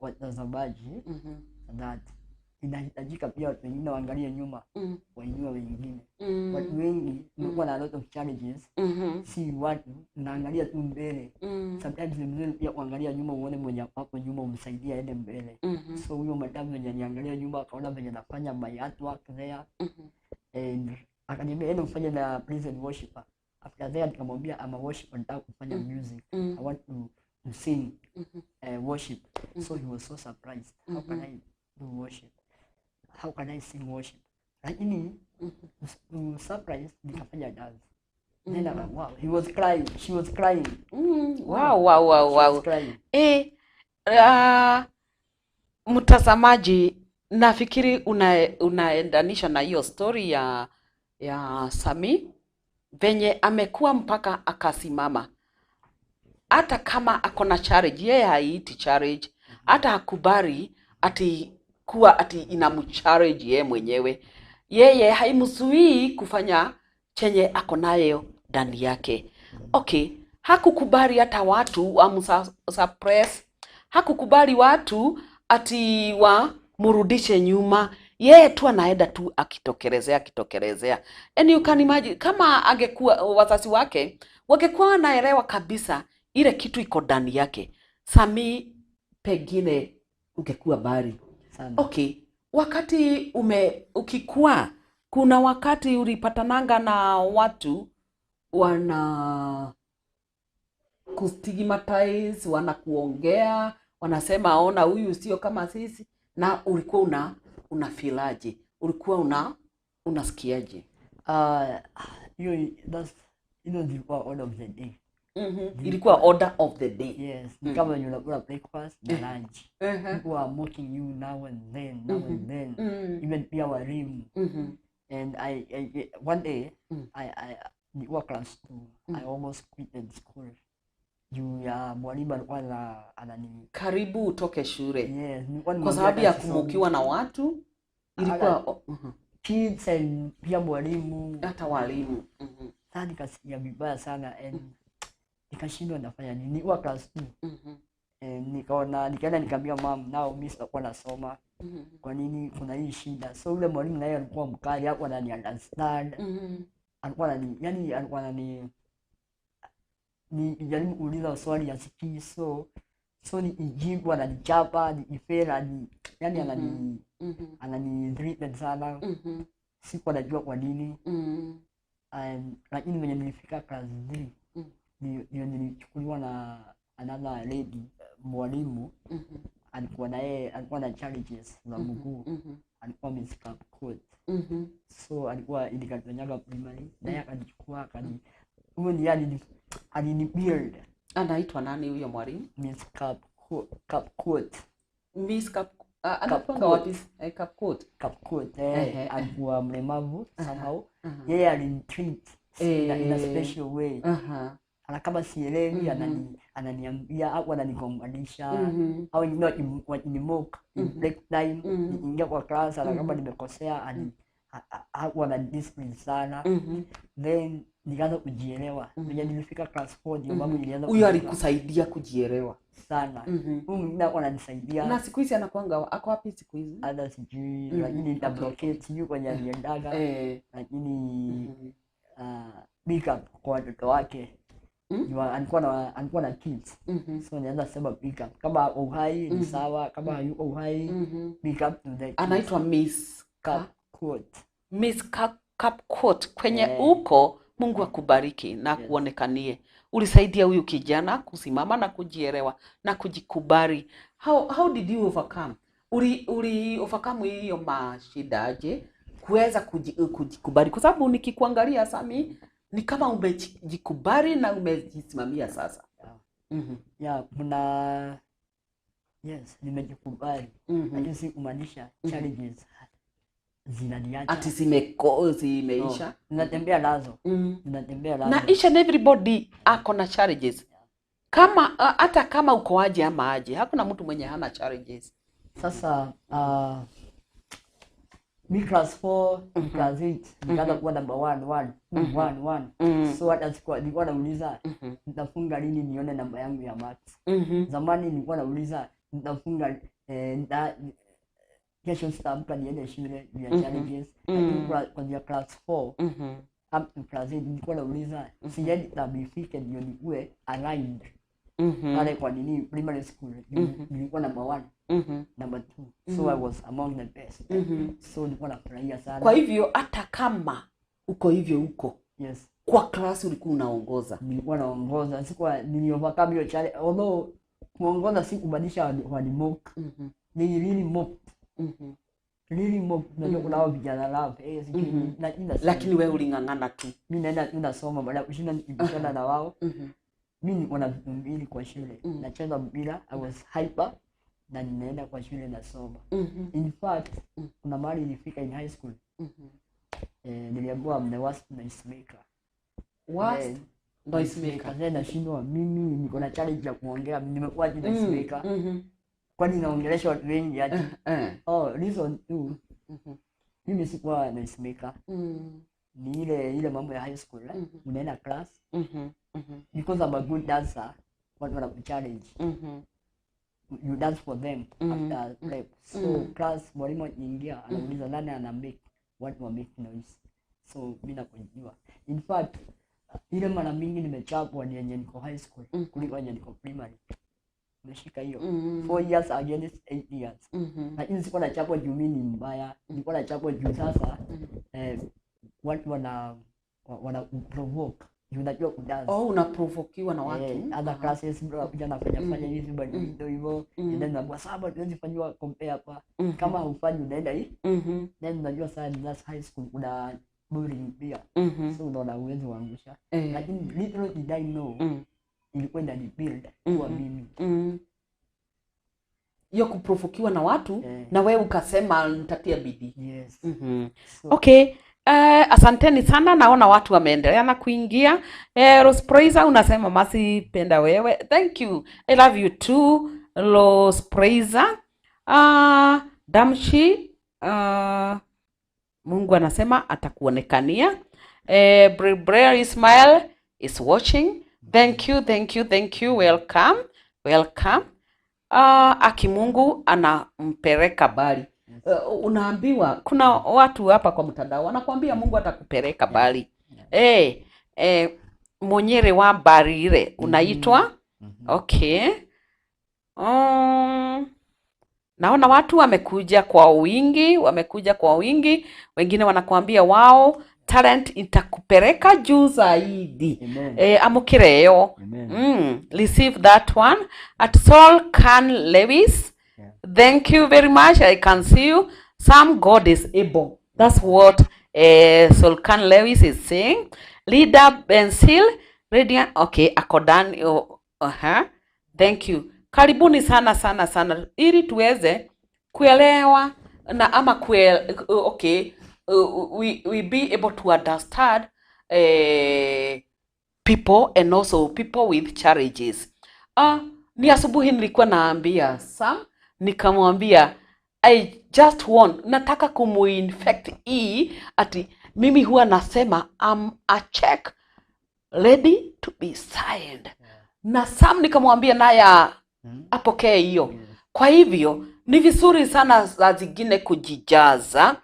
S3: watazamaji that inahitajika pia watu wengine waangalie nyuma, wainue wengine. Watu wengi tumekuwa na a lot of challenges, si watu naangalia tu mbele. Sometimes ni mzuri pia kuangalia nyuma, uone mwenye hapo nyuma, umsaidie aende mbele. So huyo madam mwenye niangalia nyuma akaona venye nafanya my artwork there and akaniambia, "Enda ufanye na praise and worshipper." After there nikamwambia, "I'm a worshipper, nataka kufanya music. I want to sing worship." So he was so surprised, "How can I do worship? How can I sing worship?" Lakini to surprise, nikafanya dance. Then wow, he was crying, she was crying.
S2: Wow.
S3: She was crying.
S2: Mtazamaji, nafikiri unaendanisha na hiyo story ya Sami venye amekuwa mpaka akasimama, hata kama ako na challenge, yeye haiiti challenge, hata hakubali ati kuwa ati inamchallenge yeye mwenyewe. Yeye haimzuii kufanya chenye ako nayo ndani yake. Okay, hakukubali hata watu wamsuppress, hakukubali watu ati wamrudishe nyuma. Yeye tu anaenda tu akitokelezea akitokelezea. And you can imagine kama angekuwa wazazi wake wangekuwa wanaelewa kabisa ile kitu iko ndani yake, Sami pengine ungekuwa mbali.
S3: Sana.
S2: Okay, wakati ukikua, kuna wakati ulipatananga na watu wana kustigmatize, wanakuongea, wanasema, "Ona huyu sio kama sisi," na ulikuwa una feelaje? Ulikuwa unasikiaje?
S3: Hiyo that's hizo zilikuwa order of the day.
S2: Ilikuwa order of the day.
S3: Yes, ni kama wenye unakula breakfast na lunch. People are mocking you now and then, now and then. Even pia walimu. And I one day I nilikuwa class 2, I almost quitted school. Juu ya mwalimu alikuwa anani
S2: Karibu utoke shule
S3: Yes, nilikuwa
S2: kwa
S3: nimwambia
S2: sababu ya
S3: hata sisomi.
S2: kumockiwa na watu ilikuwa
S3: Kids and pia mwalimu.
S2: Hata walimu.
S3: Sasa nikasikia vibaya sana and nikashindwa nafanya nini. Nilikuwa class 2. And nikaona, nikaenda nikaambia mom, "Now mimi sitakuwa nasoma. Kwa nini kuna hii shida?" So yule mwalimu naye alikuwa mkali, hakuwa anani understand. Alikuwa anani yani alikuwa anani nijaribu kuuliza swali asikii, so nikijibu ananichapa, nikifeli yani anani threaten sana. Sikuwa najua kwa nini. And lakini venye nilifika class 3 ndio nilichukuliwa na another lady mwalimu. Alikuwa na yeye alikuwa na challenges za mguu. Alikuwa Miss Court. So alikuwa ilikatonyaga primary, naye akanichukua akani huyo ni alini build.
S2: Anaitwa nani huyo mwalimu?
S3: Miss Cap Court.
S2: Miss Cap Anakuanga wapi? Eh, Kapkot.
S3: Kapkot,
S2: Ehe.
S3: alikuwa mlemavu somehow. Yeye alinitreat in a special way. Ana kama sielewi, ananiambia au ananigombanisha, au wengine wakinimock in break time, nikiingia kwa class, ana kama nimekosea, hakuwa na discipline sana. Then nikaanza kujielewa venye nilifika class 4, ndio mambo nilianza
S2: Huyo
S3: kujielewa
S2: alikusaidia kujielewa.
S3: Sana. Huyu mwingine hakuwa ananisaidia.
S2: Na siku hizi anakuanga ako wapi siku hizi?
S3: Hata sijui, lakini nitamlocate, sijui kwenye aliendaga, lakini big up kwa watoto wake. Alikuwa na kids, so naweza sema big up. Kama ako uhai ni sawa, kama hayuko uhai, big up to the kids.
S2: Anaitwa Miss
S3: Kapkot.
S2: Miss Kapkot kwenye uko, Mungu akubariki na kuonekanie. Ulisaidia huyu kijana kusimama na kujielewa na kujikubali. How did you overcome? Uli overcome hiyo mashida aje kuweza kujikubali? Kwa sababu nikikuangalia, Sami, ni kama umejikubali na umejisimamia sasa.
S3: Yeah. Yeah, kuna, yes, nimejikubali, lakini si kumaanisha challenges zinaniacha.
S2: Ati zimeisha.
S3: No, ninatembea nazo. Ninatembea nazo.
S2: Na each and everybody ako na challenges. Kama hata kama uko aje ama aje, hakuna mtu mwenye hana challenges.
S3: Sasa mi class 4, class 8 nikaanza kuwa number one, one, two, one, one. So hata sikuwa, nilikuwa nauliza nitafunga lini nione namba yangu ya maths. Zamani nilikuwa nauliza nitafunga, kesho sitaamka niende shule juu ya challenges. Lakini kuanzia class 4 up to class 8 nilikuwa nauliza siendi term ifike ndio nikuwe aligned pale kwa nini primary school. Nilikuwa number one, number two, so I was among the best, so nilikuwa nafurahia sana.
S2: Kwa hivyo hata kama uko hivyo huko kwa class ulikuwa unaongoza.
S3: Nilikuwa naongoza, sikuwa, niliovercome hiyo challenge, although kuongoza si kumaanisha walimock. They really mocked, really mocked. Unajua kuna hao vijana love, sijui
S2: Lakini wewe uling'ang'ana tu.
S3: Mi naenda tu nasoma baada ya kushinda nikibishana na wao. Mi niko na vitu mbili kwa shule: nacheza mpira, I was hyper, na ninaenda kwa shule nasoma. In fact, kuna mahali nilifika in high school, niliambiwa I'm the worst noise maker.
S2: Worst noise maker.
S3: Sasa nashindwa, mimi niko na challenge ya kuongea, nimekuwa aje noise maker? Kwani naongelesha watu wengi aje? Oh, reason tu, mimi sikuwa noise maker, ni ile ile mambo ya high school, eh? Unaenda class, because I'm a good dancer, watu wanakuchallenge, you dance for them after prep. So class mwalimu akiingia anauliza nani ana make, watu wa make noise, so mi nakujua. In fact, ile mara mingi nimechapwa ni yenye niko high school kuliko yenye niko primary. Umeshika hiyo? 4 years against 8 years. Lakini sikuwa nachapwa juu mi ni mbaya, nilikuwa nachapwa juu sasa watu wana provoke juu unajua kudance.
S2: Oh, unaprovokiwa na watu.
S3: Eh, other classes mtu anakuja anafanya fanya hivi bado hivyo, and then unaambiwa sasa tuwezi fanyiwa compare hapa, kama haufanyi unaenda hii. Then unajua sasa that's high school, kuna bullying pia, so unaona uwezi kuangusha. Lakini little did I know ilikuwa inanibuild kuwa mimi.
S2: Hiyo kuprovokiwa na watu, na wewe ukasema nitatia bidii.
S3: Yes. So,
S2: Okay. Asanteni sana, naona watu wameendelea na kuingia. Rose Praiser unasema Masi penda wewe. Thank you. I love you too, Rose Praiser. Damshi, Mungu anasema atakuonekania. Brer Ismail is watching. Thank you, thank you, thank you. Welcome. Welcome. Aki Mungu anampeleka mbali. Unaambiwa kuna watu hapa kwa mtandao wanakuambia Mungu atakupeleka mbali. Monyere wa Barire unaitwa. Okay. Naona watu wamekuja kwa wingi, wamekuja kwa wingi. Wengine wanakuambia wao talent itakupeleka juu zaidi.
S3: Amen.
S2: Amukireo.
S3: Amen.
S2: Receive that one. At Saul Can Lewis. Thank you very much. I can see you. Some God is able. That's what Solkan Lewis is saying. Leader Bensil, Radiant. Okay, Akodan. Oh, uh-huh. Thank you. Karibuni sana sana sana ili tuweze Kuelewa na ama okay, we be able to understand people and also people with challenges. Ni asubuhi nilikuwa naambia Sam, nikamwambia I just want, nataka kumuinfect hii ati mimi huwa nasema I'm a check ready to be signed. Na Sam nikamwambia naye apokee hiyo. Kwa hivyo ni vizuri sana saa zingine kujijaza,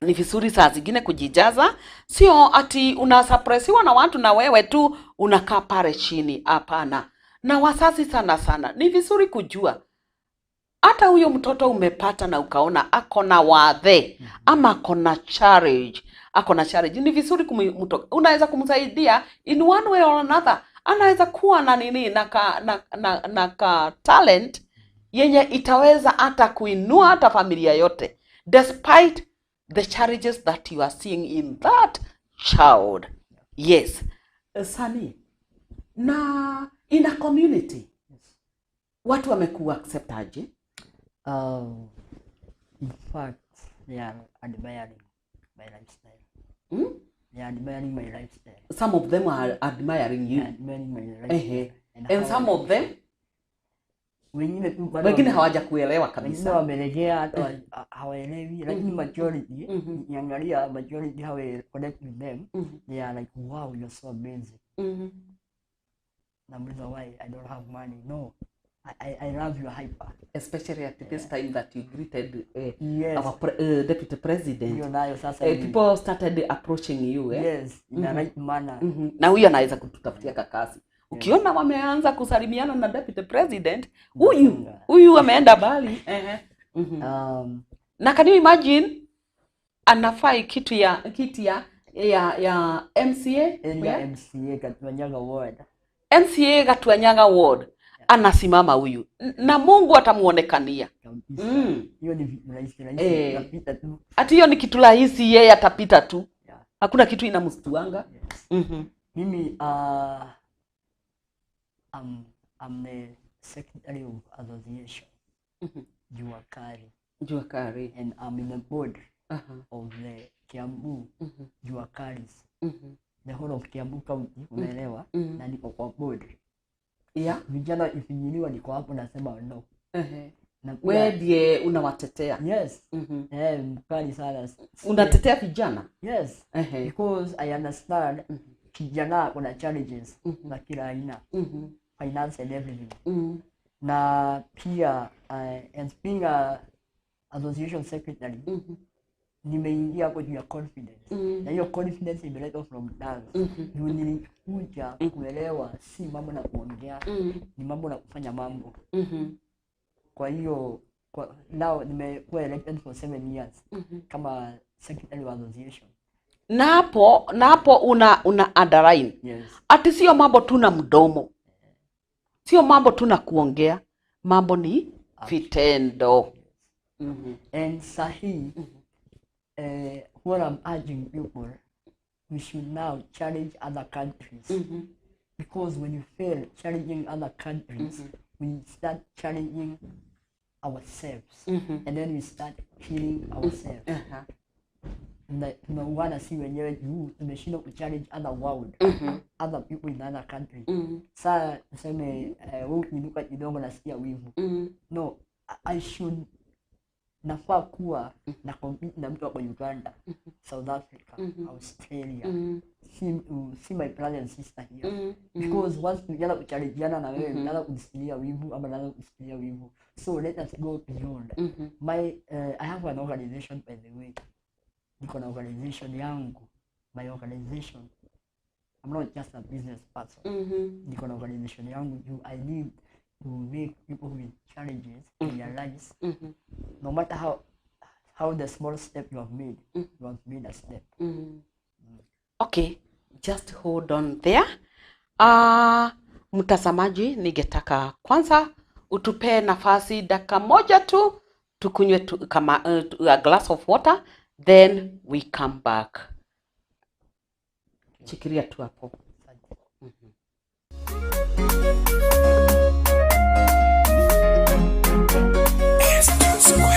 S2: ni vizuri saa zingine kujijaza, sio ati unasuppressiwa na watu na wewe tu unakaa pale chini. Hapana. Na wazazi sana sana ni vizuri kujua hata huyo mtoto umepata na ukaona ako na wathe ama ako na challenge, ako na challenge, ni vizuri unaweza kumsaidia in one way or another. Anaweza kuwa na nini na ka talent yenye itaweza hata kuinua hata familia yote despite the challenges that you are seeing in that child. Yes. Sani, na in a community watu wamekuwa accept aje?
S3: In fact, they are admiring my lifestyle. They are admiring my lifestyle.
S2: Some of them are admiring
S3: They
S2: you.
S3: are admiring my lifestyle.
S2: And
S3: how
S2: some of them
S3: wengine tu bado
S2: wengine hawajakuelewa
S3: wengine
S2: kabisa.
S3: wamelegea hata hawaelewi, lakini majority, nikiangalia majority how I connect with them, they are like, "Wow, you're so amazing." Namuuliza, "Why? I don't have money." "No, I love your hyper."
S2: Especially at this time that you greeted our deputy president.
S3: Hiyo nayo sasa
S2: People started approaching you, eh?
S3: Yes, in a right manner.
S2: Na huyu anaweza kututafutia kakazi. Ukiona wameanza kusalimiana na deputy president, huyu huyu ameenda mbali. Ehe. Na can you imagine anafai kitu ya kiti ya MCA
S3: Area
S2: where?
S3: MCA Gatuanyaga Ward.
S2: MCA Gatuanyaga Ward anasimama huyu na Mungu atamuonekania.
S3: Kabisa. Hiyo ni vitu rahisi rahisi, utapita tu.
S2: Ati hiyo ni kitu rahisi, yeye atapita tu. Hakuna kitu inamstuanga.
S3: Yes. Mimi I'm the secretary of association Jua Kali
S2: Jua Kali.
S3: And I'm in the board of the Kiambu Jua Kalis. The whole of Kiambu County, unaelewa? Na niko kwa board. Vijana ifinyiliwa, niko hapo nasema no. Na pia,
S2: Wewe ndiye unawatetea.
S3: Yes. Eh, mkali sana.
S2: Unatetea vijana?
S3: Yes. Because I understand kijana kuna challenges za kila aina, finance and everything. Na pia as being a association secretary, nimeingia hapo juu ya confidence. Na hiyo confidence imeletwa from dance. Juu nilikuja kuelewa si mambo na kuongea, ni mambo na kufanya mambo. Kwa hiyo now nimekuwa elected for 7 years kama secretary wa association.
S2: Na hapo una underline ati sio mambo tu na mdomo, sio mambo tu na kuongea, mambo ni vitendo.
S3: And sahi, what I'm urging people, we should now challenge other countries. Because when you fail challenging other countries, we start challenging ourselves. And then we start killing ourselves. Na tunauana si wenyewe juu tumeshindwa kuchallenge other world, other people in other countries. Saa tuseme wewe ukiinuka kidogo nasikia wivu. No, I should nafaa kuwa na compete na mtu ako Uganda, South Africa, Australia. Si my brother and sister here. Because once tukianza kuchallengeana na wewe, naanza kujisikia wivu ama naanza kusikia wivu. So let us go beyond. I have an organization, by the way. Niko na organization yangu. My organization. I'm not just a business person. Niko na organization yangu juu I need to make people with challenges realize no matter how the small step you have made, you have made a step.
S2: Okay, just hold on there. Mtazamaji, ningetaka kwanza utupee nafasi dakika moja tu tukunywe tu, kama a glass of water, then we come back. Shikilia tu hapo.
S3: Asante.
S4: S2 Square.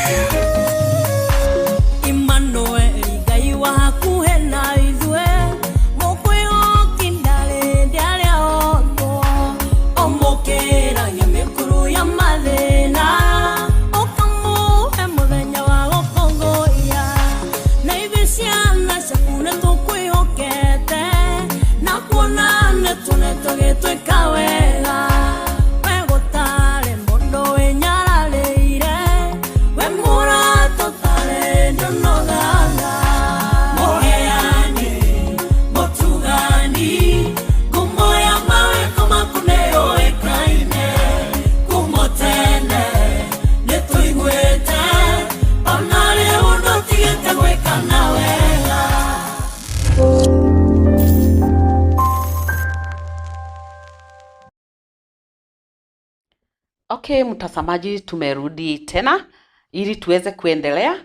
S2: Okay, mtazamaji, tumerudi tena ili tuweze kuendelea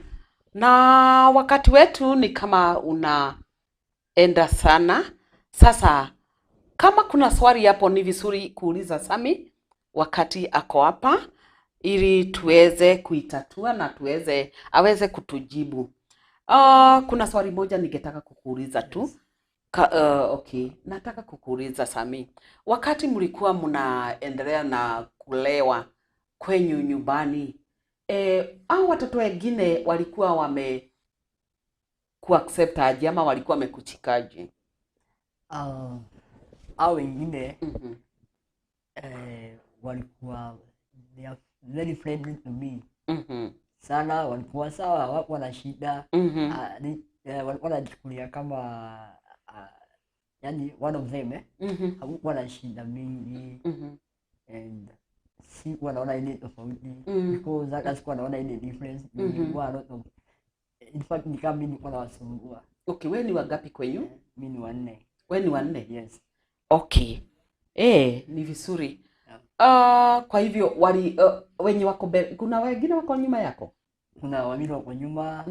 S2: na wakati wetu ni kama unaenda sana. Sasa kama kuna swali hapo, ni vizuri kuuliza Sami wakati ako hapa, ili tuweze kuitatua na tuweze aweze kutujibu. Kuna swali moja ningetaka kukuuliza tu.
S3: Yes.
S2: Okay, nataka kukuuliza Sami, wakati mlikuwa mnaendelea na kulewa kwenyu nyumbani, au watoto wengine walikuwa wame kuaccept aje ama walikuwa wamekuchikaje?
S3: Au wengine walikuwa, they are very friendly to me sana, walikuwa sawa, hawakuwa na shida. Walikuwa wanachukulia kama yani one of them, eh? Hakukuwa na shida mingi and sikuwa naona ile tofauti because hata sikuwa naona ile difference. Nilikuwa a lot of, in fact ni kama mimi nilikuwa nawasumbua.
S2: Okay, wewe ni wangapi kwenyu?
S3: Mimi ni wanne.
S2: Wewe ni wanne?
S3: Yes.
S2: Okay. Ni vizuri.
S3: Yeah.
S2: Kwa hivyo wali wenye wako mbele, kuna wengine wako nyuma yako?
S3: Kuna wawili wako nyuma,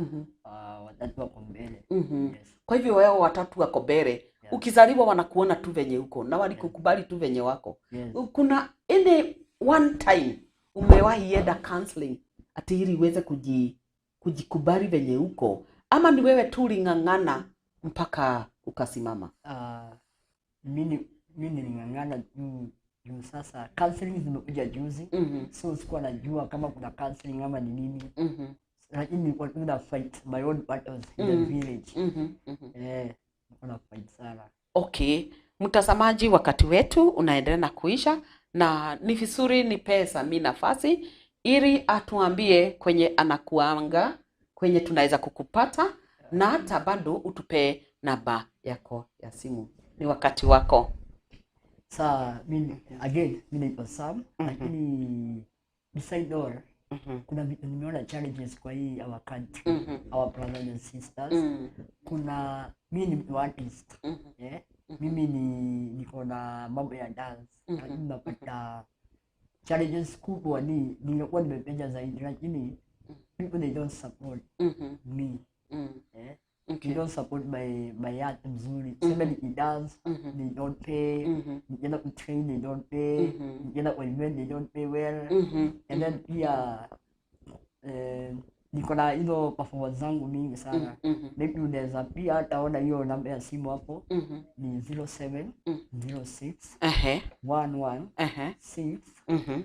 S3: watatu wako mbele. Yes.
S2: Kwa hivyo wewe watatu wako mbele.
S3: Yeah.
S2: Ukizaliwa wanakuona tu venye uko na walikukubali tu venye wako.
S3: Yes.
S2: Kuna any one time umewahi enda counseling ati ili uweze kujikubali venye uko, ama ni wewe tu uling'ang'ana mpaka ukasimama?
S3: Mimi niling'ang'ana juu sasa counseling zimekuja juzi. So sikuwa najua kama kuna counseling ama ni nini. Lakini nilikuwa tu na fight my own battles in the village. Nilikuwa na fight sana.
S2: Okay, mtazamaji, wakati wetu unaendelea na kuisha, na ni vizuri nipee Sami nafasi ili atuambie kwenye anakuanga, kwenye tunaweza kukupata, na hata bado utupe namba yako ya simu. Ni wakati wako.
S3: Sa, mimi again, mimi naitwa Sam, lakini beside all, kuna vitu nimeona challenges kwa hii our country, our brothers and sisters. Kuna mimi ni mtu artist. Mimi niko na mambo ya dance, lakini napata challenges kubwa ni ningekuwa nimependa zaidi, lakini people they don't support me. They don't support my art mzuri. Sema nikidance, they don't pay. Nikienda kutrain, they don't pay. Nikienda kwa event, they don't pay well. And then pia niko na hizo performance zangu mingi sana. Maybe unaweza pia hata ona hiyo namba ya simu hapo. Ni 07 06 11 6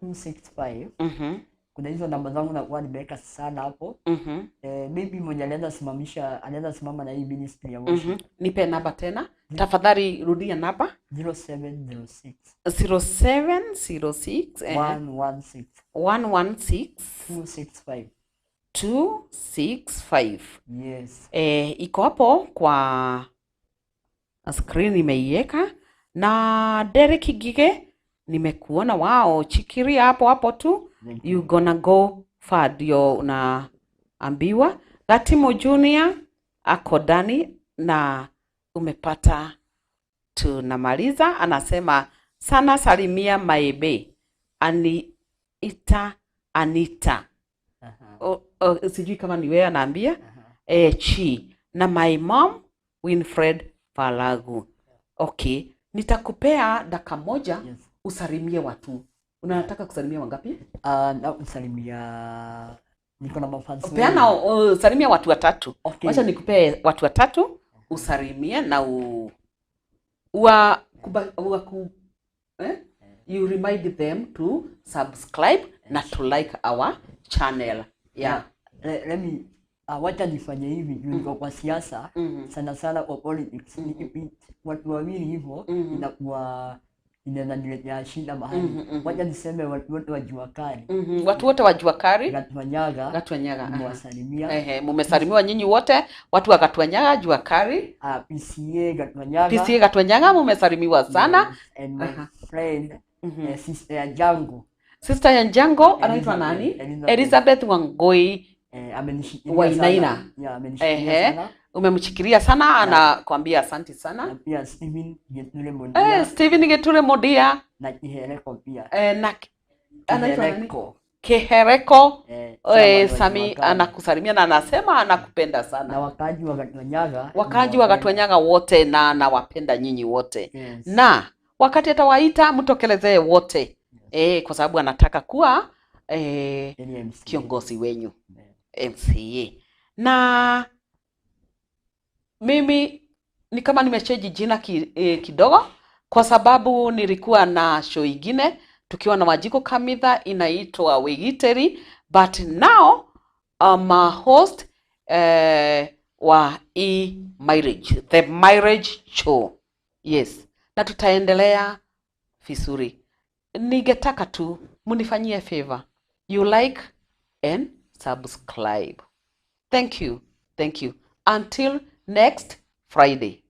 S3: 265. Kuna hizo namba zangu nakuwa nimeweka sana hapo. Maybe mwenye anaweza simama na hii ministry ya worship.
S2: Nipe namba tena. Tafadhali rudia namba.
S3: 0706.
S2: 0706,
S3: 116.
S2: 116.
S3: 265.
S2: 265.
S3: Yes.
S2: Iko hapo kwa screen nimeiweka. Na Derek Gige nimekuona, wao chikiria hapo hapo tu.
S3: Thank
S2: You
S3: you.
S2: gonna go far, ndio unaambiwa. Gatimo Junior ako ndani na umepata. Tunamaliza, anasema sana salimia maebe Anita Anita. Sijui kama ni wewe anaambia. Chi na my mom Winfred Falagu. Okay, nitakupea dakika moja.
S3: Yes.
S2: Usalimie watu. Unataka kusalimia wangapi?
S3: Na kusalimia niko na mafans wengi.
S2: Peana, salimia watu watatu.
S3: Okay.
S2: Wacha nikupee watu watatu usalimie na u, wa, kuba, wa ku, eh? You remind them to subscribe na to like our channel. Yeah.
S3: Let me wacha nifanye hivi juu niko kwa siasa sana sana kwa politics. Nikipick watu wawili hivyo inakuwa inaweza niletea shida mahali. Wacha niseme watu wote wa Jua Kali.
S2: Watu wote wa Jua Kali.
S3: Gatwanyaga.
S2: Gatwanyaga, aha.
S3: Nimewasalimia.
S2: Ehe, mumesalimiwa nyinyi wote watu wa Gatwanyaga, Jua Kali.
S3: PCA Gatwanyaga.
S2: PCA Gatwanyaga mumesalimiwa sana.
S3: Yes, and my friend, sister ya Jango.
S2: Sister ya Jango anaitwa nani?
S3: Elizabeth.
S2: Elizabeth Wangoi.
S3: Amenishikilia
S2: Wainaina.
S3: sana. Yeah, amenishikilia sana.
S2: Umemshikilia sana, anakuambia asante sana.
S3: Na pia Steven Geture Mondia.
S2: Steven Geture Mondia.
S3: Na Kihereko pia.
S2: Na Anaitwa nani?
S3: Kihereko.
S2: Kihereko.
S3: Chairman wa
S2: Sami
S3: Jua Kali.
S2: anakusalimia na anasema anakupenda
S3: Na
S2: sana.
S3: wakaaji wa Gatwanyaga.
S2: Wakaaji wa Gatwanyaga wote na anawapenda nyinyi wote.
S3: Yes.
S2: Na wakati atawaita mtokelezee wote. Kwa sababu anataka kuwa
S3: Yaani MC.
S2: kiongozi wenyu MCA. Na mimi ni kama nimechange jina kidogo kwa sababu nilikuwa na show ingine tukiwa na Wanjiku Kamitha inaitwa Wigiteri, but now I'm a host wa E Marriage, the marriage show. Yes, na tutaendelea vizuri. Ningetaka tu munifanyie favor, you like and subscribe. Thank you, thank you. Until next Friday.